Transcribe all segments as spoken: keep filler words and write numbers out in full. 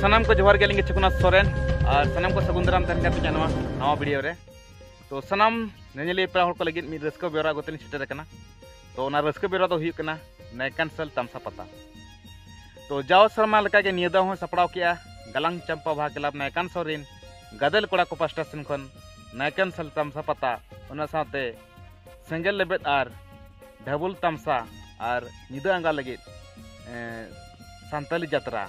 ᱥᱟᱱᱟᱢ ᱠᱚ ᱡᱚᱦᱟᱨ ᱜᱮ, ᱟᱹᱞᱤᱧ ᱜᱮ ᱪᱷᱩᱠᱩᱱᱟᱛᱷ ᱥᱚᱨᱮᱱ᱾ ᱟᱨ ᱥᱟᱱᱟᱢ ᱠᱚ ᱥᱟᱹᱜᱩᱱ ᱫᱟᱨᱟᱢ ᱛᱟᱦᱮᱱ ᱠᱟᱱ ᱛᱤᱧᱟ ᱱᱚᱣᱟ ᱱᱟᱣᱟ ᱵᱷᱤᱰᱤᱭᱳ ᱨᱮ᱾ ᱛᱚ ᱥᱟᱱᱟᱢ ᱧᱮᱧᱮᱞᱤᱭᱟᱹ ᱯᱮᱲᱟ ᱦᱚᱲ ᱠᱚ ᱞᱟᱹᱜᱤᱫ ᱢᱤᱫ ᱨᱟᱹᱥᱠᱟᱹ ᱵᱮᱣᱨᱟ ᱟᱹᱜᱩ ᱛᱮᱞᱤᱧ ᱥᱮᱴᱮᱨ ᱟᱠᱟᱱᱟ᱾ ᱛᱚ ᱚᱱᱟ ᱨᱟᱹᱥᱠᱟᱹ ᱵᱮᱣᱨᱟ ᱫᱚ ᱦᱩᱭᱩᱜ ᱠᱟᱱᱟ ᱱᱟᱭᱠᱟᱱᱥᱟᱞ ᱛᱟᱢᱥᱟ ᱯᱟᱛᱟ᱾ ᱛᱚ ᱡᱟᱣ ᱥᱮᱨᱢᱟ ᱞᱮᱠᱟᱜᱮ ᱱᱤᱭᱟᱹ ᱫᱷᱟᱣ ᱦᱚᱸ ᱥᱟᱯᱲᱟᱣ ᱠᱮᱜᱼᱟ ᱜᱟᱞᱟᱝ ᱪᱟᱢᱯᱟ ᱵᱟᱦᱟ ᱠᱞᱟᱵᱽ ᱱᱟᱭᱠᱟᱱᱥᱚᱞ ᱨᱤᱱ ᱜᱟᱫᱮᱞ ᱠᱚᱲᱟ ᱠᱚ ᱯᱟᱥᱴᱟ ᱥᱮᱱ ᱠᱷᱚᱱ ᱱᱟᱭᱠᱟᱱᱥᱟᱞ ᱛᱟᱢᱥᱟ ᱯᱟᱛᱟ, ᱚᱱᱟ ᱥᱟᱶᱛᱮ ᱥᱮᱸᱜᱮᱞ ᱞᱮᱵᱮᱫ ᱟᱨ ᱰᱷᱟᱵᱩᱞ ᱛᱟᱢᱥᱟ ᱟᱨ ᱧᱤᱫᱟᱹ ᱟᱸᱜᱟ ᱞᱟᱹᱜᱤᱫ, ᱮᱸ, ᱥᱟᱱᱛᱟᱞᱤ ᱡᱟᱛᱨᱟ᱾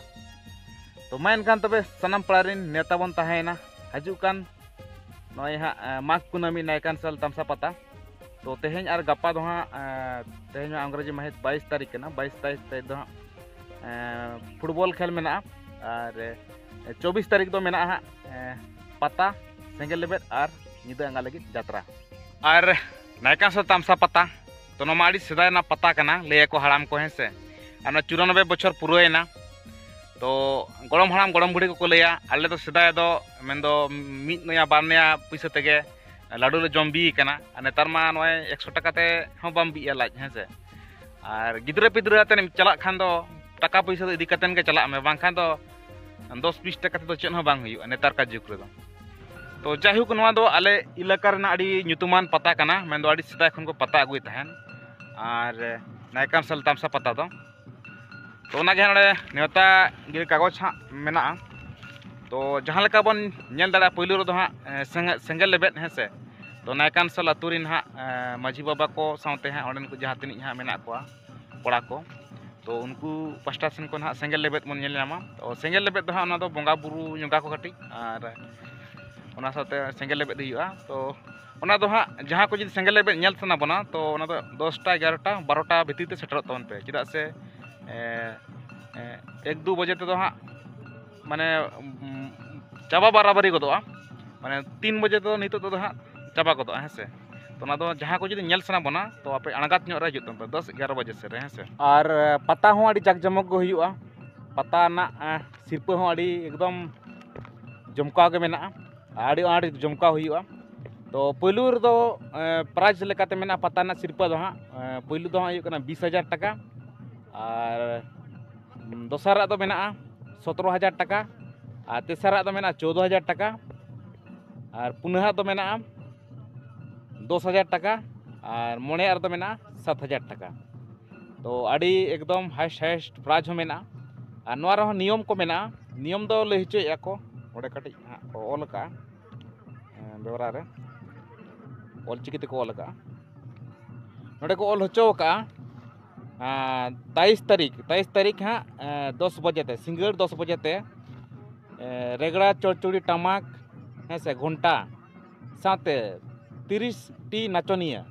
ᱛᱚ ᱢᱟ ᱮᱱᱠᱷᱟᱱ ᱛᱚᱵᱮ ᱥᱟᱱᱟᱢ ᱯᱟᱲᱟ ᱨᱤᱱ ᱱᱮᱣᱛᱟ ᱵᱚᱱ ᱛᱟᱦᱮᱸᱭᱮᱱᱟ ᱦᱤᱡᱩᱜ ᱠᱟᱱ ᱱᱚᱜᱼᱚᱭ ᱦᱟᱸᱜ, ᱮᱸ, ᱢᱟᱜᱽ ᱠᱩᱱᱟᱹᱢᱤ ᱱᱟᱭᱠᱟᱱᱥᱟᱞ ᱛᱟᱢᱥᱟ ᱯᱟᱛᱟ᱾ ᱛᱚ ᱛᱮᱦᱮᱧ ᱟᱨ ᱜᱟᱯᱟ ᱫᱚ ᱦᱟᱸᱜ, ᱮᱸ, ᱛᱮᱦᱮᱧ ᱢᱟ ᱤᱝᱨᱮᱡᱤ ᱢᱟᱹᱦᱤᱛ ᱵᱟᱭᱤᱥ ᱛᱟᱹᱨᱤᱠᱷ ᱠᱟᱱᱟ, ᱵᱟᱭᱤᱥ ᱛᱟᱹᱨᱤᱠᱷ ᱛᱟᱹᱨᱤᱠᱷ ᱫᱚ ᱦᱟᱸᱜ, ᱮᱸ, ᱯᱷᱩᱴᱵᱚᱞ ᱠᱷᱮᱞ ᱢᱮᱱᱟᱜᱼᱟ᱾ ᱟᱨ, ᱮᱸ, ᱪᱚᱵᱵᱤᱥ ᱛᱟᱹᱨᱤᱠᱷ ᱫᱚ ᱢᱮᱱᱟᱜᱼᱟ ᱦᱟᱸᱜ, ᱮᱸ, ᱯᱟᱛᱟ, ᱥᱮᱸᱜᱮᱞ ᱞᱮᱵᱮᱫ ᱟᱨ ᱧᱤᱫᱟᱹ ᱟᱸᱜᱟ ᱞᱟᱹᱜᱤᱫ ᱡᱟᱛᱨᱟ᱾ ᱟᱨ ᱱᱟᱭᱠᱟᱱᱥᱟᱞ ᱛᱟᱢᱥᱟ ᱯᱟᱛᱟ, ᱛᱚ ᱱᱚᱣᱟ ᱢᱟ ᱟᱹᱰᱤ ᱥᱮᱫᱟᱭ ᱨᱮᱱᱟᱜ ᱯᱟᱛᱟ ᱠᱟᱱᱟ, ᱞᱟᱹᱭᱟᱠᱚ ᱦᱟᱲᱟᱢ ᱠᱚ, ᱦᱮᱸ ᱥᱮ᱾ ᱟᱨ ᱱᱚᱣᱟ ᱪᱩᱨᱟᱱᱚᱵᱵᱳᱭ ᱵᱚᱪᱷᱚᱨ ᱯᱩᱨᱟᱹᱣᱮᱱᱟ᱾ ᱛᱚ ᱜᱚᱲᱚᱢ ᱦᱟᱲᱟᱢ ᱜᱚᱲᱚᱢ ᱵᱩᱲᱦᱤ ᱠᱚᱠᱚ ᱞᱟᱹᱭᱟ, ᱟᱞᱮ ᱫᱚ ᱥᱮᱫᱟᱭ ᱫᱚ ᱢᱮᱱᱫᱚ ᱢᱤᱫ ᱱᱚᱭᱟ ᱵᱟᱨ ᱱᱚᱭᱟ ᱯᱩᱭᱥᱟᱹ ᱛᱮᱜᱮ ᱞᱟᱹᱰᱩ ᱞᱮ ᱡᱚᱢ ᱵᱤ ᱠᱟᱱᱟ᱾ ᱟᱨ ᱱᱮᱛᱟᱨ ᱢᱟ ᱱᱚᱜᱼᱚᱭ ᱮᱠᱥᱚ ᱴᱟᱠᱟ ᱛᱮ ᱦᱚᱸ ᱵᱟᱢ ᱵᱤᱜᱼᱟ ᱞᱟᱡ, ᱦᱮᱸ ᱥᱮ᱾ ᱟᱨ ᱜᱤᱫᱽᱨᱟᱹ ᱯᱤᱫᱽᱨᱟᱹ ᱟᱛᱮᱢ ᱪᱟᱞᱟᱜ ᱠᱷᱟᱱ ᱫᱚ ᱴᱟᱠᱟ ᱯᱩᱭᱥᱟᱹ ᱫᱚ ᱤᱫᱤ ᱠᱟᱛᱮᱱ ᱜᱮ ᱪᱟᱞᱟᱜ ᱢᱮ, ᱵᱟᱝᱠᱷᱟᱱ ᱫᱚ ᱫᱚᱥ ᱵᱤᱥ ᱴᱟᱠᱟ ᱛᱮᱫᱚ ᱪᱮᱫ ᱦᱚᱸ ᱵᱟᱝ ᱦᱩᱭᱩᱜᱼᱟ ᱱᱮᱛᱟᱨ ᱠᱟ ᱡᱩᱜᱽ ᱨᱮᱫᱚ᱾ ᱛᱚ ᱡᱟᱭᱦᱳᱠ, ᱱᱚᱣᱟ ᱫᱚ ᱟᱞᱮ ᱮᱞᱟᱠᱟ ᱨᱮᱱᱟᱜ ᱟᱹᱰᱤ ᱧᱩᱛᱩᱢᱟᱱ ᱯᱟᱛᱟ ᱠᱟᱱᱟ, ᱢᱮᱱᱫᱚ ᱟᱹᱰᱤ ᱥᱮᱫᱟᱭ ᱠᱷᱚᱱ ᱠᱚ ᱯᱟᱛᱟ ᱟᱹᱜᱩᱭᱮᱫ ᱛᱟᱦᱮᱸᱱ᱾ ᱟᱨ ᱱᱟᱭᱠᱟᱱᱥᱟᱞ ᱛᱟᱢᱥᱟ ᱯᱟᱛᱟ ᱫᱚ, ᱛᱚ ᱚᱱᱟᱜᱮ ᱱᱚᱰᱮ ᱱᱮᱣᱛᱟ ᱜᱤᱨᱟᱹ ᱠᱟᱜᱚᱡᱽ ᱦᱟᱸᱜ ᱢᱮᱱᱟᱜᱼᱟ᱾ ᱛᱚ ᱡᱟᱦᱟᱸ ᱞᱮᱠᱟ ᱵᱚᱱ ᱧᱮᱞ ᱫᱟᱲᱮᱭᱟᱜᱼᱟ, ᱯᱳᱭᱞᱳ ᱨᱮᱫᱚ ᱦᱟᱸᱜ, ᱮ, ᱥᱮᱸᱜᱮ-, ᱥᱮᱸᱜᱮᱞ ᱞᱮᱵᱮᱫ, ᱦᱮᱸ ᱥᱮ᱾ ᱛᱚ ᱱᱟᱭᱠᱟᱱᱥᱟᱞ ᱟᱹᱛᱩ ᱨᱮᱱ ᱦᱟᱸᱜ, ᱮ, ᱢᱟᱹᱡᱷᱤ ᱵᱟᱵᱟ ᱠᱚ ᱥᱟᱶᱛᱮ ᱦᱟᱸᱜ ᱚᱸᱰᱮᱱ ᱠᱚ ᱡᱟᱦᱟᱸ ᱛᱤᱱᱟᱹᱜ ᱦᱟᱸᱜ ᱢᱮᱱᱟᱜ ᱠᱚᱣᱟ ᱠᱚᱲᱟ ᱠᱚ, ᱛᱚ ᱩᱱᱠᱩ ᱯᱟᱥᱴᱟ ᱥᱮᱱ ᱠᱷᱚᱱ ᱦᱟᱸᱜ ᱥᱮᱸᱜᱮᱞ ᱞᱮᱵᱮᱫ ᱵᱚᱱ ᱧᱮᱞ ᱧᱟᱢᱟ᱾ ᱛᱚ ᱥᱮᱸᱜᱮᱞ ᱞᱮᱵᱮᱫ ᱫᱚ ᱦᱟᱸᱜ ᱚᱱᱟ ᱫᱚ ᱵᱚᱸᱜᱟ ᱵᱩᱨᱩ ᱧᱚᱜᱟ ᱠᱚ ᱠᱟᱹᱴᱤᱡ, ᱟᱨ ᱚᱱᱟ ᱥᱟᱶᱛᱮ ᱥᱮᱸᱜᱮᱞ ᱞᱮᱵᱮᱫ ᱦᱩᱭᱩᱜᱼᱟ᱾ ᱛᱚ ᱚᱱᱟ ᱫᱚ ᱦᱟᱸᱜ ᱡᱟᱦᱟᱸ ᱠᱚ ᱡᱩᱫᱤ ᱥᱮᱸᱜᱮᱞ ᱞᱮᱵᱮᱫ ᱧᱮᱞ ᱥᱟᱱᱟ ᱵᱚᱱᱟ, ᱛᱚ ᱚᱱᱟ ᱫᱚ ᱫᱚᱥᱴᱟ, ᱮᱜᱟᱨᱚᱴᱟ, ᱵᱟᱨᱚᱴᱟ ᱵᱷᱤᱛᱤᱨ ᱛᱮ ᱥᱮᱴᱮᱨᱚᱜ ᱛᱟᱵᱚᱱ ᱯᱮ, ᱪᱮᱫᱟᱜ ᱥᱮ, ᱮ, ᱮ, ᱮᱠ ᱫᱩ ᱵᱟᱡᱮ ᱛᱮᱫᱚ ᱦᱟᱸᱜ ᱢᱟᱱᱮ, ᱩᱢ, ᱪᱟᱵᱟ ᱵᱟᱨᱟᱵᱟᱨᱤ ᱜᱚᱫᱚᱜᱼᱟ᱾ ᱢᱟᱱᱮ ᱛᱤᱱ ᱵᱟᱡᱮ ᱫᱚ ᱱᱤᱛᱚᱜ ᱫᱚ ᱦᱟᱸᱜ ᱪᱟᱵᱟ ᱜᱚᱫᱚᱜᱼᱟ, ᱦᱮᱸ ᱥᱮ᱾ ᱛᱚ ᱚᱱᱟ ᱫᱚ ᱡᱟᱦᱟᱸ ᱠᱚ ᱡᱩᱫᱤ ᱧᱮᱞ ᱥᱟᱱᱟ ᱵᱚᱱᱟ, ᱛᱚ ᱟᱯᱮ ᱟᱬᱜᱟᱛ ᱧᱚᱜ ᱨᱮ ᱦᱤᱡᱩᱜ ᱛᱟᱵᱚᱱ ᱯᱮ, ᱫᱚᱥ ᱮᱜᱟᱨᱚ ᱵᱟᱡᱮ ᱥᱮᱫ ᱨᱮ, ᱦᱮᱸ ᱥᱮ᱾ ᱟᱨ, ᱮ, ᱯᱟᱛᱟ ᱦᱚᱸ ᱟᱹᱰᱤ ᱡᱟᱠ ᱡᱚᱢᱚᱠ ᱜᱮ ᱦᱩᱭᱩᱜᱼᱟ᱾ ᱯᱟᱛᱟ ᱨᱮᱱᱟᱜ, ᱮ, ᱥᱤᱨᱯᱟᱹ ᱦᱚᱸ ᱟᱹᱰᱤ ᱮᱠᱫᱚᱢ ᱡᱚᱢᱠᱟᱣ ᱜᱮ ᱢᱮᱱᱟᱜᱼᱟ, ᱟᱹᱰᱤ ᱟᱸᱴ ᱡᱚᱢᱠᱟᱣ ᱦᱩᱭᱩᱜᱼᱟ᱾ ᱛᱚ ᱯᱳᱭᱞᱳ ᱨᱮᱫᱚ, ᱮ, ᱯᱨᱟᱭᱤᱡᱽ ᱞᱮᱠᱟᱛᱮ ᱢᱮᱱᱟᱜᱼᱟ ᱯᱟᱛᱟ ᱨᱮᱱᱟᱜ ᱥᱤᱨᱯᱟᱹ ᱫᱚ ᱦᱟᱸᱜ, ᱮ, ᱯᱳᱭᱞᱳ ᱫᱚ ᱦᱟᱸᱜ ᱦᱩᱭᱩᱜ ᱠᱟᱱᱟ ᱵᱤᱥ ᱦᱟᱡᱟᱨ ᱴᱟᱠᱟ, ᱟᱨ ᱫᱚᱥᱟᱨᱟᱜ ᱫᱚ ᱢᱮᱱᱟᱜᱼᱟ ᱥᱚᱛᱨᱚ ᱦᱟᱡᱟᱨ ᱴᱟᱠᱟ, ᱟᱨ ᱛᱮᱥᱟᱨᱟᱜ ᱫᱚ ᱢᱮᱱᱟᱜᱼᱟ ᱪᱳᱫᱽᱫᱳ ᱦᱟᱡᱟᱨ ᱴᱟᱠᱟ, ᱟᱨ ᱯᱩᱱᱟᱹᱦᱟᱜ ᱫᱚ ᱢᱮᱱᱟᱜᱼᱟ ᱫᱚᱥ ᱦᱟᱡᱟᱨ ᱴᱟᱠᱟ, ᱟᱨ ᱢᱚᱬᱮᱭᱟᱜ ᱨᱮᱫᱚ ᱢᱮᱱᱟᱜᱼᱟ ᱥᱟᱛ ᱦᱟᱡᱟᱨ ᱴᱟᱠᱟ᱾ ᱛᱚ ᱟᱹᱰᱤ ᱮᱠᱫᱚᱢ highest, highest prize ᱦᱚᱸ ᱢᱮᱱᱟᱜᱼᱟ᱾ ᱟᱨ ᱱᱚᱣᱟ ᱨᱮᱦᱚᱸ ᱱᱤᱭᱚᱢ ᱠᱚ ᱢᱮᱱᱟᱜᱼᱟ᱾ ᱱᱤᱭᱚᱢ ᱫᱚ ᱞᱟᱹᱭ ᱦᱚᱪᱚᱭᱮᱫᱼᱟ ᱠᱚ, ᱚᱸᱰᱮ ᱠᱟᱹᱴᱤᱡ ᱦᱟᱸᱜ ᱠᱚ ᱚᱞ ᱟᱠᱟᱫᱼᱟ, ᱮᱸ, ᱵᱮᱣᱨᱟ ᱨᱮ ᱚᱞ ᱪᱤᱠᱤ ᱛᱮᱠᱚ ᱚᱞ ᱟᱠᱟᱫᱼᱟ᱾ ᱱᱚᱰᱮ ᱠᱚ ᱚᱞ ᱦᱚᱪᱚ ᱟᱠᱟᱫᱼᱟ, ᱟᱸ, ᱛᱟᱭᱤᱥ ᱛᱟᱹᱨᱤᱠᱷ, ᱛᱟᱭᱤᱥ ᱛᱟᱹᱨᱤᱠᱷ ᱦᱟᱸᱜ, ᱮᱸ, ᱫᱚᱥ ᱵᱟᱡᱮ ᱛᱮ, ᱥᱤᱸᱜᱟᱹᱲ ᱫᱚᱥ ᱵᱟᱡᱮ ᱛᱮ, ᱮᱸ, ᱨᱮᱜᱽᱲᱟ, ᱪᱚᱲᱪᱚᱲᱤ, ᱴᱟᱢᱟᱠ, ᱦᱮᱸ ᱥᱮ, ᱜᱷᱚᱱᱴᱟ ᱥᱟᱶᱛᱮ ᱛᱤᱨᱤᱥ ᱴᱤ ᱱᱟᱪᱚᱱᱤᱭᱟᱹ,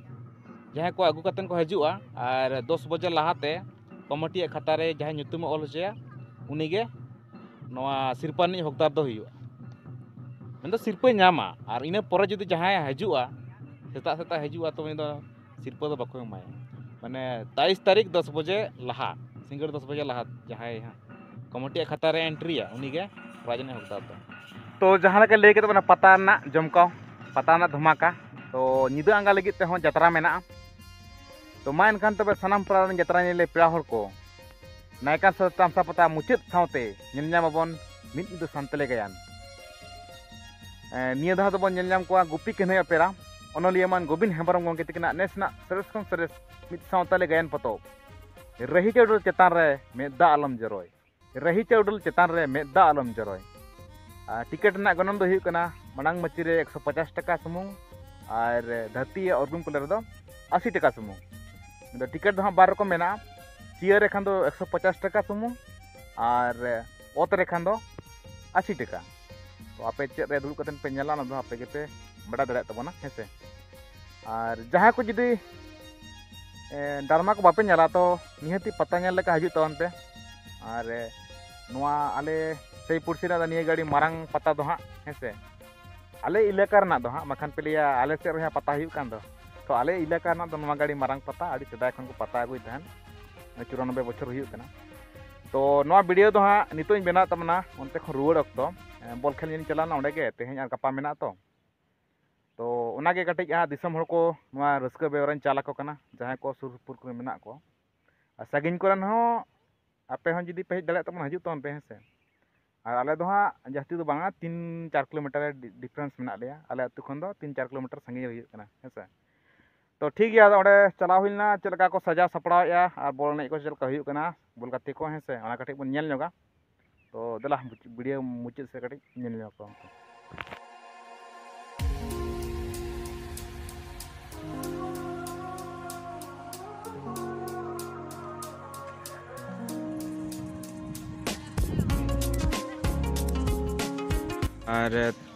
ᱡᱟᱦᱟᱸᱭ ᱠᱚ ᱟᱹᱜᱩ ᱠᱟᱛᱮᱫ ᱠᱚ ᱦᱤᱡᱩᱜᱼᱟ᱾ ᱟᱨ ᱫᱚᱥ ᱵᱟᱡᱮ ᱞᱟᱦᱟᱛᱮ ᱠᱚᱢᱤᱴᱤᱭᱟᱜ ᱠᱷᱟᱛᱟ ᱨᱮ ᱡᱟᱦᱟᱸᱭ ᱧᱩᱛᱩᱢᱮ ᱚᱞ ᱦᱚᱪᱚᱭᱟ, ᱩᱱᱤᱜᱮ ᱱᱚᱣᱟ ᱥᱤᱨᱯᱟᱹ ᱨᱤᱱᱤᱡ ᱦᱚᱠᱫᱟᱨ ᱫᱚ ᱦᱩᱭᱩᱜᱼᱟ, ᱢᱮᱱᱫᱚ ᱥᱤᱨᱯᱟᱹᱭ ᱧᱟᱢᱟ᱾ ᱟᱨ ᱤᱱᱟᱹ ᱯᱚᱨᱮ ᱡᱩᱫᱤ ᱡᱟᱦᱟᱸᱭ ᱦᱤᱡᱩᱜᱼᱟ, ᱥᱮᱛᱟᱜ ᱥᱮᱛᱟᱜ ᱦᱤᱡᱩᱜᱼᱟ, ᱛᱚ ᱩᱱᱤ ᱫᱚ ᱥᱤᱨᱯᱟᱹ ᱫᱚ ᱵᱟᱠᱚ ᱮᱢᱟᱭᱟ᱾ ᱢᱟᱱᱮ ᱛᱟᱭᱤᱥ ᱛᱟᱹᱨᱤᱠᱷ ᱫᱚᱥ ᱵᱟᱡᱮ ᱞᱟᱦᱟ, ᱥᱤᱸᱜᱟᱹᱲ ᱫᱚᱥ ᱵᱟᱡᱮ ᱞᱟᱦᱟ ᱡᱟᱦᱟᱸᱭ ᱦᱟᱸᱜ ᱠᱚᱢᱤᱴᱤᱭᱟᱜ ᱠᱷᱟᱛᱟ ᱨᱮ ᱮᱱᱴᱨᱤᱭᱟ, ᱩᱱᱤᱜᱮ ᱯᱨᱟᱭᱤᱡᱽ ᱨᱤᱱᱤᱡ ᱦᱚᱠᱫᱟᱨ ᱫᱚ᱾ ᱛᱚ ᱡᱟᱦᱟᱸ ᱞᱮᱠᱟ ᱞᱟᱹᱭ ᱠᱮᱫᱟ ᱵᱚᱱᱟ, ᱯᱟᱛᱟ ᱨᱮᱱᱟᱜ ᱡᱚᱢᱠᱟᱣ, ᱯᱟᱛᱟ ᱨᱮᱱᱟᱜ ᱫᱷᱟᱢᱟᱠᱟ, ᱛᱚ ᱧᱤᱫᱟᱹ ᱟᱸᱜᱟ ᱞᱟᱹᱜᱤᱫ ᱛᱮᱦᱚᱸ ᱡᱟᱛᱨᱟ ᱢᱮᱱᱟᱜᱼᱟ᱾ ᱛᱚ ᱢᱟ ᱮᱱᱠᱷᱟᱱ ᱛᱚᱵᱮ ᱥᱟᱱᱟᱢ ᱯᱟᱲᱟ ᱨᱮᱱ ᱡᱟᱛᱨᱟ ᱧᱮᱞᱮ ᱯᱮᱲᱟ ᱦᱚᱲ ᱠᱚ, ᱱᱟᱭᱠᱟ ᱥᱟᱶᱛᱮ ᱛᱟᱢᱥᱟ ᱯᱟᱛᱟ ᱢᱩᱪᱟᱹᱫ ᱥᱟᱶᱛᱮ ᱧᱮᱞ ᱧᱟᱢ ᱟᱵᱚᱱ ᱢᱤᱫ ᱧᱤᱫᱟᱹ ᱥᱟᱱᱛᱟᱞᱤ ᱜᱟᱭᱟᱱ᱾ ᱮᱸ, ᱱᱤᱭᱟᱹ ᱫᱷᱟᱣ ᱫᱚᱵᱚᱱ ᱧᱮᱞ ᱧᱟᱢ ᱠᱚᱣᱟ ᱜᱩᱯᱤ ᱠᱟᱹᱱᱦᱟᱹᱭ ᱚᱯᱮᱨᱟ, ᱚᱱᱚᱞᱤᱭᱟᱹ ᱢᱟᱱ ᱜᱳᱵᱤᱱ ᱦᱮᱢᱵᱨᱚᱢ ᱜᱚᱢᱠᱮ ᱛᱟᱹᱠᱤᱱᱟᱜ ᱱᱮᱥ ᱨᱮᱱᱟᱜ ᱥᱚᱨᱮᱥ ᱠᱷᱚᱱ ᱥᱚᱨᱮᱥ ᱢᱤᱫ ᱥᱟᱶᱛᱟᱞᱤ ᱜᱟᱭᱟᱱ ᱯᱚᱛᱚᱵ, ᱨᱟᱹᱦᱤ ᱪᱟᱹᱣᱰᱟᱹᱞ ᱪᱮᱛᱟᱱ ᱨᱮ ᱢᱮᱫ ᱫᱟᱜ ᱟᱞᱚᱢ ᱡᱚᱨᱚᱭ᱾ ᱨᱟᱹᱦᱤ ᱪᱟᱹᱣᱰᱟᱹᱞ ᱪᱮᱛᱟᱱ ᱨᱮ ᱢᱮᱫ ᱫᱟᱜ ᱟᱞᱚᱢ ᱡᱚᱨᱚᱭ᱾ ᱟᱨ ᱴᱤᱠᱤᱴ ᱨᱮᱱᱟᱜ ᱜᱚᱱᱚᱝ ᱫᱚ ᱦᱩᱭᱩᱜ ᱠᱟᱱᱟ ᱢᱟᱲᱟᱝ ᱢᱟᱹᱪᱤ ᱨᱮ ᱮᱠᱥᱚ ᱯᱚᱪᱟᱥ ᱴᱟᱠᱟ ᱥᱩᱢᱩᱝ, ᱟᱨ ᱫᱷᱟᱹᱨᱛᱤ ᱚᱨᱜᱩᱱ ᱠᱚᱞᱮ ᱨᱮᱫᱚ ᱟᱥᱤ ᱴᱟᱠᱟ ᱥᱩᱢᱩᱝ᱾ ᱟᱫᱚ ᱴᱤᱠᱤᱴ ᱫᱚ ᱦᱟᱸᱜ ᱵᱟᱨ ᱨᱚᱠᱚᱢ ᱢᱮᱱᱟᱜᱼᱟ, ᱪᱤᱭᱟᱹᱨ ᱨᱮ ᱠᱷᱟᱱ ᱫᱚ ᱮᱠᱥᱚ ᱯᱚᱪᱟᱥ ᱴᱟᱠᱟ ᱥᱩᱢᱩᱝ, ᱟᱨ ᱚᱛ ᱨᱮ ᱠᱷᱟᱱ ᱫᱚ ᱟᱥᱤ ᱴᱟᱠᱟ᱾ ᱛᱚ ᱟᱯᱮ ᱪᱮᱫ ᱨᱮ ᱫᱩᱲᱩᱵ ᱠᱟᱛᱮ ᱯᱮ ᱧᱮᱞᱟ, ᱚᱱᱟ ᱫᱚ ᱟᱯᱮ ᱜᱮᱯᱮ ᱵᱟᱰᱟᱭ ᱫᱟᱲᱮᱭᱟᱜ ᱛᱟᱵᱚᱱᱟ, ᱦᱮᱸ ᱥᱮ᱾ ᱟᱨ ᱡᱟᱦᱟᱸᱭ ᱠᱚ ᱡᱩᱫᱤ, ᱮ, ᱰᱨᱟᱢᱟ ᱠᱚ ᱵᱟᱯᱮ ᱧᱮᱞᱟ, ᱛᱚ ᱱᱤᱦᱟᱹᱛᱤ ᱯᱟᱛᱟ ᱧᱮᱞ ᱞᱮᱠᱟ ᱦᱤᱡᱩᱜ ᱛᱟᱵᱚᱱ ᱯᱮ᱾ ᱟᱨ, ᱮ, ᱱᱚᱣᱟ ᱟᱞᱮ ᱥᱮᱭ ᱯᱩᱲᱥᱤ ᱨᱮᱱᱟᱜ ᱫᱚ ᱱᱤᱭᱟᱹ ᱜᱮ ᱟᱹᱰᱤ ᱢᱟᱨᱟᱝ ᱯᱟᱛᱟ ᱫᱚ ᱦᱟᱸᱜ, ᱦᱮᱸ ᱥᱮ᱾ ᱟᱞᱮ ᱮᱞᱟᱠᱟ ᱨᱮᱱᱟᱜ ᱫᱚ ᱦᱟᱸᱜ, ᱵᱟᱠᱷᱟᱱ ᱯᱮ ᱞᱟᱹᱭᱟ ᱟᱞᱮ ᱥᱮᱫ ᱨᱮᱦᱚᱸ ᱯᱟᱛᱟ ᱦᱩᱭᱩᱜ ᱠᱟᱱ ᱫᱚ᱾ ᱛᱚ ᱟᱞᱮ ᱮᱞᱟᱠᱟ ᱨᱮᱱᱟᱜ ᱫᱚ ᱱᱚᱣᱟ ᱜᱮ ᱟᱹᱰᱤ ᱢᱟᱨᱟᱝ ᱯᱟᱛᱟ, ᱟᱹᱰᱤ ᱥᱮᱫᱟᱭ ᱠᱷᱚᱱ ᱠᱚ ᱯᱟᱛᱟ ᱟᱹᱜᱩᱭᱮᱫ ᱛᱟᱦᱮᱸᱱ, ᱪᱩᱨᱟᱱᱚᱵᱵᱳᱭ ᱵᱚᱪᱷᱚᱨ ᱦᱩᱭᱩᱜ ᱠᱟᱱᱟ᱾ ᱛᱚ ᱱᱚᱣᱟ ᱵᱷᱤᱰᱤᱭᱳ ᱫᱚ ᱦᱟᱸᱜ ᱱᱤᱛᱚᱜ ᱤᱧ ᱵᱮᱱᱟᱣᱮᱫ ᱛᱟᱵᱚᱱᱟ, ᱚᱱᱛᱮ ᱠᱷᱚᱱ ᱨᱩᱣᱟᱹᱲ ᱚᱠᱛᱚ, ᱮ, ᱵᱚᱞ ᱠᱷᱮᱞ ᱧᱮᱞ ᱤᱧ ᱪᱟᱞᱟᱣ ᱞᱮᱱᱟ ᱚᱸᱰᱮ ᱜᱮ, ᱛᱮᱦᱮᱧ ᱟᱨ ᱜᱟᱯᱟ ᱢᱮᱱᱟᱜ ᱛᱚ᱾ ᱛᱚ ᱚᱱᱟᱜᱮ ᱠᱟᱹᱴᱤᱡ ᱦᱟᱸᱜ ᱫᱤᱥᱚᱢ ᱦᱚᱲ ᱠᱚ ᱱᱚᱣᱟ ᱨᱟᱹᱥᱠᱟᱹ ᱵᱮᱣᱨᱟᱧ ᱪᱟᱞ ᱟᱠᱚ ᱠᱟᱱᱟ, ᱡᱟᱦᱟᱸᱭ ᱠᱚ ᱥᱩᱨ ᱥᱩᱯᱩᱨ ᱠᱚᱨᱮ ᱢᱮᱱᱟᱜ ᱠᱚ᱾ ᱟᱨ ᱥᱟᱺᱜᱤᱧ ᱠᱚᱨᱮᱱ ᱦᱚᱸ ᱟᱯᱮ ᱦᱚᱸ ᱡᱩᱫᱤ ᱯᱮ ᱦᱮᱡ ᱫᱟᱲᱮᱭᱟᱜ ᱛᱟᱵᱚᱱᱟ, ᱦᱤᱡᱩᱜ ᱛᱟᱵᱚᱱ ᱯᱮ, ᱦᱮᱸ ᱥᱮ᱾ ᱟᱨ ᱟᱞᱮ ᱫᱚ ᱦᱟᱸᱜ ᱡᱟᱹᱥᱛᱤ ᱫᱚ ᱵᱟᱝᱟ, ᱛᱤᱱ ᱪᱟᱨ ᱠᱤᱞᱳᱢᱤᱴᱟᱨ ᱰᱤ-, ᱰᱤᱯᱷᱟᱨᱮᱱᱥ ᱢᱮᱱᱟᱜ ᱞᱮᱭᱟ᱾ ᱟᱞᱮ ᱟᱹᱛᱩ ᱠᱷᱚᱱ ᱫᱚ ᱛᱤᱱ ᱪᱟᱨ ᱠᱤᱞᱳᱢᱤᱴᱟᱨ ᱥᱟᱺᱜᱤᱧ ᱨᱮ ᱦᱩᱭᱩᱜ ᱠᱟᱱᱟ, ᱦᱮᱸ ᱥᱮ᱾ ᱛᱚ ᱴᱷᱤᱠ ᱜᱮᱭᱟ, ᱟᱫᱚ ᱚᱸᱰᱮ ᱪᱟᱞᱟᱣ ᱦᱩᱭ ᱞᱮᱱᱟ, ᱪᱮᱫ ᱞᱮᱠᱟ ᱠᱚ ᱥᱟᱡᱟᱣ ᱥᱟᱯᱲᱟᱣᱮᱫᱼᱟ ᱟᱨ ᱵᱚᱞ ᱮᱱᱮᱡ ᱠᱚ ᱪᱮᱫ ᱞᱮᱠᱟ ᱦᱩᱭᱩᱜ ᱠᱟᱱᱟ, ᱵᱚᱞ ᱜᱟᱛᱮ ᱠᱚ, ᱦᱮᱸ ᱥᱮ, ᱚᱱᱟ ᱠᱟᱹᱴᱤᱡ ᱵᱚᱱ ᱧᱮᱞ ᱧᱚᱜᱟ᱾ ᱛᱚ ᱫᱮᱞᱟ, ᱵᱷᱤᱰᱤᱭᱳ ᱢᱩᱪᱟᱹᱫ ᱥᱮᱫ ᱠᱟᱹᱴᱤᱡ ᱧᱮᱞ ᱧᱚᱜ ᱠᱚᱣᱟ᱾ ᱟᱨ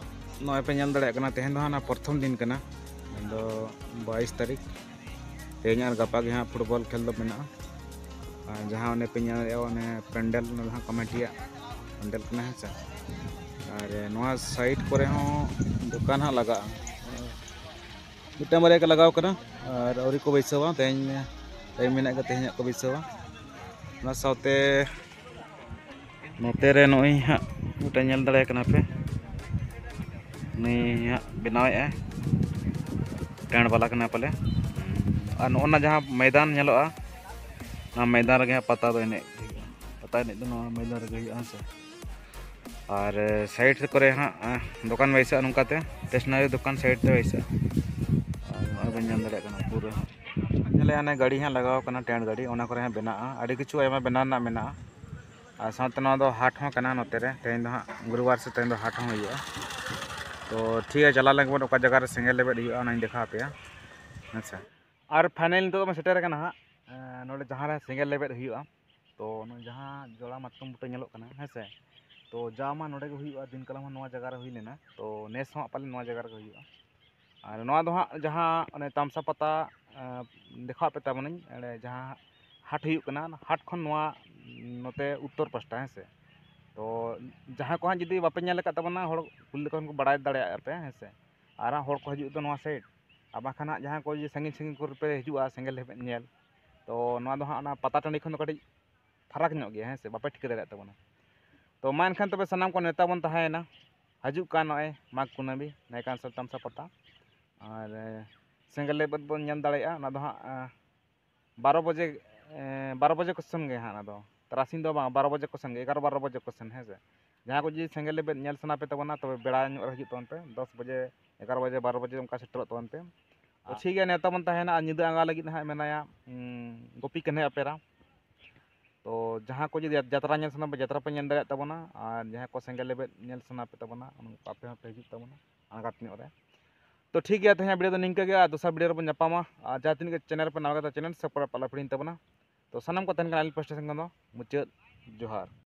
ᱱᱚᱜᱼᱚᱭ ᱯᱮ ᱧᱮᱞ ᱫᱟᱲᱮᱭᱟᱜ ᱠᱟᱱᱟ, ᱛᱮᱦᱮᱧ ᱫᱚ ᱦᱟᱸᱜ ᱚᱱᱟ ᱯᱨᱚᱛᱷᱚᱢ ᱫᱤᱱ ᱠᱟᱱᱟ, ᱢᱮᱱᱫᱚ ᱵᱟᱭᱤᱥ ᱛᱟᱹᱨᱤᱠᱷ᱾ ᱛᱮᱦᱮᱧ ᱟᱨ ᱜᱟᱯᱟ ᱜᱮ ᱦᱟᱸᱜ ᱯᱷᱩᱴᱵᱚᱞ ᱠᱷᱮᱞ ᱫᱚ ᱢᱮᱱᱟᱜᱼᱟ᱾ ᱟᱨ ᱡᱟᱦᱟᱸ ᱚᱱᱮ ᱯᱮ ᱧᱮᱞᱮᱫᱼᱟ, ᱚᱱᱮ ᱯᱮᱱᱰᱮᱞ, ᱚᱱᱟ ᱫᱚ ᱦᱟᱸᱜ ᱠᱚᱢᱤᱴᱤᱭᱟᱜ ᱯᱮᱱᱰᱮᱞ ᱠᱟᱱᱟ, ᱦᱮᱸ ᱥᱮ᱾ ᱟᱨ ᱱᱚᱣᱟ ᱥᱟᱭᱤᱰ ᱠᱚᱨᱮ ᱦᱚᱸ ᱫᱚᱠᱟᱱ ᱦᱟᱸᱜ ᱞᱟᱜᱟᱜᱼᱟ᱾ ᱢᱤᱫᱴᱟᱝ ᱵᱟᱨᱭᱟ ᱜᱮ ᱞᱟᱜᱟᱣ ᱠᱟᱱᱟ ᱟᱨ ᱟᱹᱣᱨᱤ ᱠᱚ ᱵᱟᱹᱭᱥᱟᱹᱣᱟ᱾ ᱛᱮᱦᱮᱧ ᱴᱟᱭᱤᱢ ᱢᱮᱱᱟᱜ ᱜᱮᱭᱟ, ᱛᱮᱦᱮᱧ ᱦᱟᱸᱜ ᱠᱚ ᱵᱟᱹᱭᱥᱟᱹᱣᱟ᱾ ᱚᱱᱟ ᱥᱟᱶᱛᱮ ᱱᱚᱛᱮ ᱨᱮ ᱱᱚᱜᱼᱚᱭ ᱦᱟᱸᱜ ᱢᱤᱫᱴᱟᱝ ᱧᱮᱞ ᱫᱟᱲᱮᱭᱟᱭ ᱠᱟᱱᱟ ᱯᱮ, ᱩᱱᱤ ᱦᱟᱸᱜ ᱵᱮᱱᱟᱣᱮᱫᱼᱟᱭ, ᱴᱮᱱᱴ ᱵᱟᱞᱟ ᱠᱟᱱᱟᱭ ᱯᱟᱞᱮ᱾ ᱟᱨ ᱱᱚᱜᱼᱚ ᱱᱟ ᱡᱟᱦᱟᱸ ᱢᱚᱭᱫᱟᱱ ᱧᱮᱞᱚᱜᱼᱟ, ᱚᱱᱟ ᱢᱚᱭᱫᱟᱱ ᱨᱮᱜᱮ ᱦᱟᱸᱜ ᱯᱟᱛᱟ ᱫᱚ ᱮᱱᱮᱡ ᱦᱩᱭᱩᱜᱼᱟ᱾ ᱯᱟᱛᱟ ᱮᱱᱮᱡ ᱫᱚ ᱱᱚᱣᱟ ᱢᱚᱭᱫᱟᱱ ᱨᱮᱜᱮ ᱦᱩᱭᱩᱜᱼᱟ, ᱦᱮᱸ ᱥᱮ᱾ ᱟᱨ ᱥᱟᱭᱤᱰ ᱠᱚᱨᱮ ᱦᱟᱸᱜ ᱫᱚᱠᱟᱱ ᱵᱟᱹᱭᱥᱟᱹᱜᱼᱟ, ᱱᱚᱝᱠᱟᱛᱮ ᱥᱴᱮᱥᱱᱟᱨᱤ ᱫᱚᱠᱟᱱ ᱥᱟᱭᱤᱰ ᱛᱮ ᱵᱟᱹᱭᱥᱟᱹᱜᱼᱟ᱾ ᱟᱨ ᱱᱚᱜᱼᱚᱭ ᱵᱚᱱ ᱧᱮᱞ ᱫᱟᱲᱮᱭᱟᱜ ᱠᱟᱱᱟ ᱯᱩᱨᱟᱹ᱾ ᱧᱮᱞᱮ ᱦᱟᱱᱮ ᱜᱟᱹᱰᱤ ᱦᱟᱸᱜ ᱞᱟᱜᱟᱣ ᱠᱟᱱᱟ, ᱴᱮᱱᱴ ᱜᱟᱹᱰᱤ, ᱚᱱᱟ ᱠᱚᱨᱮ ᱦᱟᱸᱜ ᱵᱮᱱᱟᱜᱼᱟ᱾ ᱟᱹᱰᱤ ᱠᱤᱪᱷᱩ ᱟᱭᱢᱟ ᱵᱮᱱᱟᱣ ᱨᱮᱱᱟᱜ ᱢᱮᱱᱟᱜᱼᱟ᱾ ᱟᱨ ᱥᱟᱶᱛᱮ ᱱᱚᱣᱟ ᱫᱚ ᱦᱟᱴ ᱦᱚᱸ ᱠᱟᱱᱟ ᱱᱚᱛᱮ ᱨᱮ᱾ ᱛᱮᱦᱮᱧ ᱫᱚ ᱦᱟᱸᱜ ᱜᱩᱨᱩᱵᱟᱨ ᱥᱮ ᱛᱮᱦᱮᱧ ᱫᱚ ᱦᱟᱴ ᱦᱚᱸ ᱦᱩᱭᱩᱜᱼᱟ᱾ ᱛᱚ ᱴᱷᱤᱠ ᱜᱮᱭᱟ, ᱪᱟᱞᱟᱣ ᱞᱮᱱ ᱜᱮᱵᱚᱱ, ᱚᱠᱟ ᱡᱟᱭᱜᱟ ᱨᱮ ᱥᱮᱸᱜᱮᱞ ᱞᱮᱵᱮᱫ ᱦᱩᱭᱩᱜᱼᱟ, ᱚᱱᱟᱧ ᱫᱮᱠᱷᱟᱣ ᱟᱯᱮᱭᱟ, ᱦᱮᱸ ᱥᱮ᱾ ᱟᱨ ᱯᱷᱟᱭᱱᱟᱞ ᱱᱤᱛᱚᱜ ᱫᱚᱵᱚᱱ ᱥᱮᱴᱮᱨ ᱟᱠᱟᱱᱟ ᱦᱟᱸᱜ, ᱮᱸ, ᱱᱚᱰᱮ ᱡᱟᱦᱟᱸ ᱨᱮ ᱥᱮᱸᱜᱮᱞ ᱞᱮᱵᱮᱫ ᱦᱩᱭᱩᱜᱼᱟ᱾ ᱛᱚ ᱱᱚᱜᱼᱚᱭ ᱡᱟᱦᱟᱸ ᱡᱚᱲᱟ ᱢᱟᱛᱠᱚᱢ ᱵᱩᱴᱟᱹ ᱧᱮᱞᱚᱜ ᱠᱟᱱᱟ, ᱦᱮᱸ ᱥᱮ, ᱛᱚ ᱡᱟᱣ ᱢᱟ ᱱᱚᱰᱮ ᱜᱮ ᱦᱩᱭᱩᱜᱼᱟ, ᱫᱤᱱ ᱠᱟᱞᱚᱢ ᱦᱚᱸ ᱱᱚᱣᱟ ᱡᱟᱭᱜᱟ ᱨᱮ ᱦᱩᱭ ᱞᱮᱱᱟ, ᱛᱚ ᱱᱮᱥ ᱦᱚᱸ ᱦᱟᱸᱜ ᱯᱟᱞᱮ ᱱᱚᱣᱟ ᱡᱟᱭᱜᱟ ᱨᱮᱜᱮ ᱦᱩᱭᱩᱜᱼᱟ᱾ ᱟᱨ ᱱᱚᱣᱟ ᱫᱚ ᱦᱟᱸᱜ ᱡᱟᱦᱟᱸ ᱚᱱᱮ ᱛᱟᱢᱥᱟ ᱯᱟᱛᱟ, ᱮᱸ, ᱫᱮᱠᱷᱟᱣᱟᱫ ᱯᱮ ᱛᱟᱵᱚᱱᱟᱹᱧ, ᱚᱸᱰᱮ ᱡᱟᱦᱟᱸ ᱦᱟᱴ ᱦᱩᱭᱩᱜ ᱠᱟᱱᱟ, ᱦᱟᱴ ᱠᱷᱚᱱ ᱱᱚᱣᱟ ᱱᱚᱛᱮ ᱩᱛᱛᱚᱨ ᱯᱟᱥᱴᱟ, ᱦᱮᱸ ᱥᱮ᱾ ᱛᱚ ᱡᱟᱦᱟᱸᱭ ᱠᱚ ᱦᱟᱸᱜ ᱡᱩᱫᱤ ᱵᱟᱯᱮ ᱧᱮᱞ ᱟᱠᱟᱫ ᱛᱟᱵᱚᱱᱟ, ᱦᱚᱲ ᱠᱩᱞᱤ ᱞᱮᱠᱷᱟᱱ ᱠᱚ ᱵᱟᱲᱟᱭ ᱫᱟᱲᱮᱭᱟᱜᱼᱟ ᱯᱮ, ᱦᱮᱸ ᱥᱮ᱾ ᱟᱨ ᱦᱟᱸᱜ ᱦᱚᱲ ᱠᱚ ᱦᱤᱡᱩᱜ ᱫᱚ ᱱᱚᱣᱟ ᱥᱟᱭᱤᱰ, ᱟᱨ ᱵᱟᱝᱠᱷᱟᱱ ᱦᱟᱸᱜ ᱡᱟᱦᱟᱸᱭ ᱠᱚ ᱡᱩᱫᱤ ᱥᱟᱺᱜᱤᱧ ᱥᱟᱺᱜᱤᱧ ᱠᱚᱨᱮ ᱯᱮ ᱦᱤᱡᱩᱜᱼᱟ ᱥᱮᱸᱜᱮᱞ ᱞᱮᱵᱮᱫ ᱧᱮᱞ, ᱛᱚ ᱱᱚᱣᱟ ᱫᱚ ᱦᱟᱸᱜ ᱚᱱᱟ ᱯᱟᱛᱟ ᱴᱟᱺᱰᱤ ᱠᱷᱚᱱ ᱫᱚ ᱠᱟᱹᱴᱤᱡ ᱯᱷᱟᱨᱟᱠ ᱧᱚᱜ ᱜᱮᱭᱟ, ᱦᱮᱸ ᱥᱮ, ᱵᱟᱯᱮ ᱴᱷᱤᱠᱟᱹ ᱫᱟᱲᱮᱭᱟᱜ ᱛᱟᱵᱚᱱᱟ᱾ ᱛᱚ ᱢᱟ ᱮᱱᱠᱷᱟᱱ ᱛᱚᱵᱮ ᱥᱟᱱᱟᱢ ᱠᱚ ᱱᱮᱣᱛᱟ ᱵᱚᱱ ᱛᱟᱦᱮᱸᱭᱮᱱᱟ, ᱦᱤᱡᱩᱜ ᱠᱟᱱ ᱱᱚᱜᱼᱚᱭ ᱢᱟᱜᱽ ᱠᱩᱱᱟᱹᱢᱤ ᱱᱟᱭᱠᱟᱱ ᱥᱟᱛᱟᱢ ᱥᱟ ᱯᱟᱛᱟ᱾ ᱟᱨ, ᱮ, ᱥᱮᱸᱜᱮᱞ ᱞᱮᱵᱮᱫ ᱵᱚᱱ ᱧᱮᱞ ᱫᱟᱲᱮᱭᱟᱜᱼᱟ, ᱚᱱᱟ ᱫᱚ ᱦᱟᱸᱜ, ᱮ, ᱵᱟᱨᱚ ᱵᱟᱡᱮ, ᱮ, ᱵᱟᱨᱚ ᱵᱟᱡᱮ ᱠᱚ ᱥᱮᱱ ᱜᱮ ᱦᱟᱸᱜ, ᱚᱱᱟ ᱫᱚ ᱛᱟᱨᱟᱥᱤᱧ ᱫᱚ ᱵᱟᱝ, ᱵᱟᱨᱚ ᱵᱟᱡᱮ ᱠᱚ ᱥᱮᱱ ᱜᱮ, ᱮᱜᱟᱨᱚ ᱵᱟᱨᱚ ᱵᱟᱡᱮ ᱠᱚ ᱥᱮᱱ, ᱦᱮᱸ ᱥᱮ᱾ ᱡᱟᱦᱟᱸᱭ ᱠᱚ ᱡᱩᱫᱤ ᱥᱮᱸᱜᱮᱞ ᱞᱮᱵᱮᱫ ᱧᱮᱞ ᱥᱟᱱᱟ ᱯᱮ ᱛᱟᱵᱚᱱᱟ, ᱛᱚᱵᱮ ᱵᱮᱲᱟ ᱧᱚᱜ ᱨᱮ ᱦᱤᱡᱩᱜ ᱛᱟᱵᱚᱱ ᱯᱮ, ᱫᱚᱥ ᱵᱟᱡᱮ, ᱮᱜᱟᱨᱚ ᱵᱟᱡᱮ, ᱵᱟᱨᱚ ᱵᱟᱡᱮ ᱚᱱᱠᱟ ᱥᱮᱴᱮᱨᱚᱜ ᱛᱟᱵᱚᱱ ᱯᱮ᱾ ᱛᱚ ᱟᱨ ᱴᱷᱤᱠ ᱜᱮᱭᱟ, ᱱᱮᱣᱛᱟ ᱵᱚᱱ ᱛᱟᱦᱮᱱᱟ᱾ ᱟᱨ ᱧᱤᱫᱟᱹ ᱟᱸᱜᱟ ᱞᱟᱹᱜᱤᱫ ᱦᱟᱸᱜ ᱢᱮᱱᱟᱭᱟ, ᱩᱸ, ᱜᱳᱯᱤ ᱠᱟᱹᱱᱦᱟᱹᱭ ᱚᱯᱮᱨᱟ᱾ ᱛᱚ ᱡᱟᱦᱟᱸ ᱠᱚ ᱡᱩᱫᱤ ᱡᱟᱛᱨᱟ ᱧᱮᱞ ᱥᱟᱱᱟ ᱯᱮ, ᱡᱟᱛᱨᱟ ᱯᱮ ᱧᱮᱞ ᱫᱟᱲᱮᱭᱟᱜ ᱛᱟᱵᱚᱱᱟ, ᱟᱨ ᱡᱟᱦᱟᱸᱭ ᱠᱚ ᱥᱮᱸᱜᱮᱞ ᱞᱮᱵᱮᱫ ᱧᱮᱞ ᱥᱟᱱᱟ ᱯᱮ ᱛᱟᱵᱚᱱᱟ, ᱟᱯᱮ ᱦᱚᱸᱯᱮ ᱦᱤᱡᱩᱜ ᱛᱟᱵᱚᱱᱟ ᱟᱬᱜᱟᱛ ᱧᱚᱜ ᱨᱮ᱾ ᱛᱚ ᱴᱷᱤᱠ ᱜᱮᱭᱟ, ᱛᱮᱦᱮᱧᱟᱜ video ᱫᱚ ᱱᱤᱝᱠᱟᱹ ᱜᱮ, ᱟᱨ ᱫᱚᱥᱟᱨ video ᱨᱮᱵᱚᱱ ᱧᱟᱯᱟᱢᱟ᱾ ᱟᱨ ᱡᱟᱦᱟᱸ ᱛᱤᱱᱟᱹᱜ ᱜᱮ channel ᱨᱮᱯᱮ ᱱᱟᱣᱟ ᱜᱮ ᱛᱟᱦᱮᱱᱟ, channel subscribe ᱟᱞᱚ ᱯᱮ ᱦᱤᱲᱤᱧ ᱛᱟᱵᱚᱱᱟ᱾ ᱛᱚ ᱥᱟᱱᱟᱢ ᱠᱚ ᱛᱟᱦᱮᱱ ᱠᱟᱱᱟ ᱟᱹᱞᱤᱧ ᱯᱟᱥᱴᱟ ᱥᱮᱱ ᱠᱷᱚᱱ ᱫᱚ ᱢᱩᱪᱟᱹᱫ ᱡᱚᱦᱟᱨ᱾